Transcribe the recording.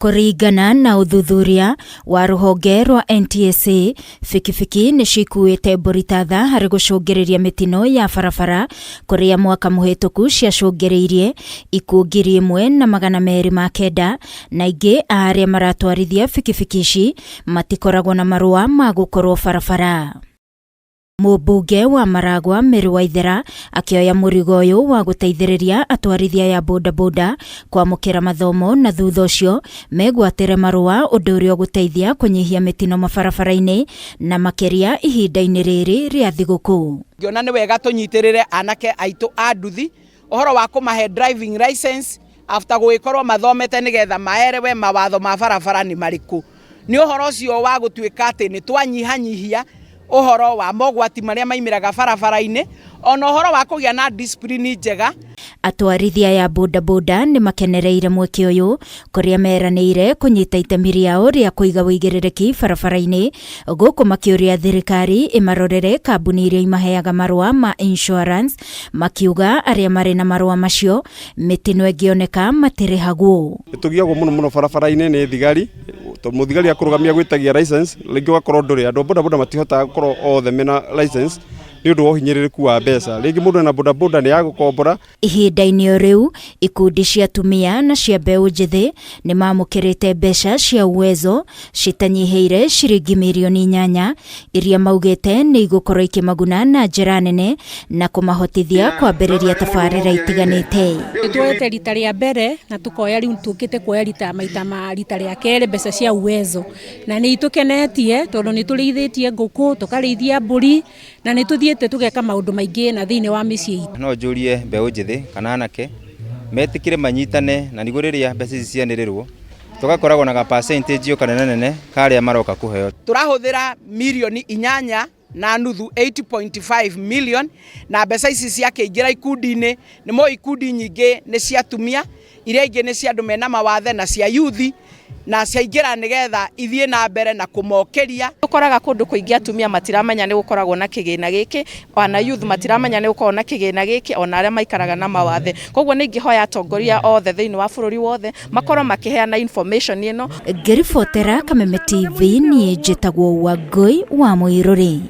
Kũringana na ũthuthuria wa rũhonge rwa NTSA, bikibiki nĩcio ikuĩte mbũri ta tha harĩ gũcũngĩrĩria mĩtino ya barabara kũrĩa mwaka mũhĩtũku ciacũngĩrĩirie ikuũ 1209 na aingĩ a arĩa maratwarithia bikibiki ici matikoragwo na marũa ma gũkorwo barabara. Mũmbunge wa Maragwa Mary Waithera akĩoya mũrigo ũyũ wa gũteithĩrĩria atwarithia ya bodaboda kwamũkĩra mathomo na thutha ũcio megwatĩre marũa ũndũ ũrĩa ũgũteithia kũnyihia mĩtino mabarabara-inĩ na makĩria ihinda-inĩ rĩrĩ rĩa thigũkũ. Ngĩona nĩ wega tũnyitĩrĩre anake aitũ a nduthi ũhoro wa kũmahe driving license after gũgĩkorwo mathomete nĩgetha maerewe mawatho ma barabara nĩ marĩkũ. Nĩ ũhoro ũcio wa gũtuĩka atĩ nĩ twanyihanyihia ũhoro wa mogwati marĩa maimĩraga barabara-inĩ, ona ũhoro wa kũgĩa na discipline njega. Atwarithia aya a bodaboda nĩ makenereire mweke ũyũ kũrĩa meranĩire kũnyita itemi rĩao rĩa kũiga ũigĩrĩrĩki barabara-inĩ gũkũ makĩũria thirikari ĩmarorere kambuni iria imaheaga marũa ma insurance makiuga arĩa marĩ na marũa macio mĩtino ĩngĩoneka matirĩhagwo. Nĩtũgiagwo mũno mũno barabara-inĩ nĩ thigari, tondũ mũthigari akũrũgamia gwĩtagia license, rĩngĩ ũgakorwo ndũrĩ. Andũ a bodaboda matihotaga gũkorwo othe mena license nĩ ũndũ wa ũhinyĩrĩrĩku wa mbeca. Rĩngĩ mũndũ ena bodaboda nĩ ya gũkombora. Ihinda-inĩ o rĩu, ikundi cia atumia na cia mbeũ njĩthĩ nĩ mamũkĩrĩte mbeca cia Uwezo citanyihĩire ciringi mirioni 8 iria maugĩte nĩ igũkorwo ikĩmaguna na njĩra nene na kũmahotithia kwambĩrĩria tabarĩra itiganĩte. Nĩtuoete rita rĩa mbere na tũkoya rĩu tũkĩte kuoya rita maita ma rita rĩa kerĩ mbeca cia Uwezo na nĩ itũkenetie tondũ nĩ tũrĩithĩtie ngũkũ, tũkarĩithia mbũri na nĩ tũthiĩte tũgeka maũndũ maingĩ na thĩinĩ wa mĩciĩ itũ. No njũrie mbeũ njĩthĩ kana anake metĩkĩre manyitane na nĩguo rĩrĩa mbeca ici cianĩrĩrwo tũgakoragwo na ga percentage o kanene nene ka arĩa maroka kũheo. Tũrahũthĩra mirioni 8.5, 8.5 million, na mbeca ici ciakĩingĩra ikundi-inĩ, nĩ moĩ ikundi nyingĩ nĩ cia atumia, iria ingĩ nĩ cia andũ mena mawathe na cia yuthi, na ciaingĩra nĩgetha ithiĩ na mbere na kũmokĩria. Ũkoraga kũndũ kũingĩ atumia matiramenya nĩ gũkoragwo na kĩgĩna gĩkĩ, ona youth matiramenya nĩ gũkoragwo na kĩgĩna gĩkĩ, ona arĩa maikaraga na mawathe. Koguo nĩ ingĩhoya atongoria othe thĩinĩ wa bũrũri wothe makorwo makĩheana information ĩno. Ngĩribotera Kameme TV niĩ njĩtagwo Wangũi wa Mũirũrĩ.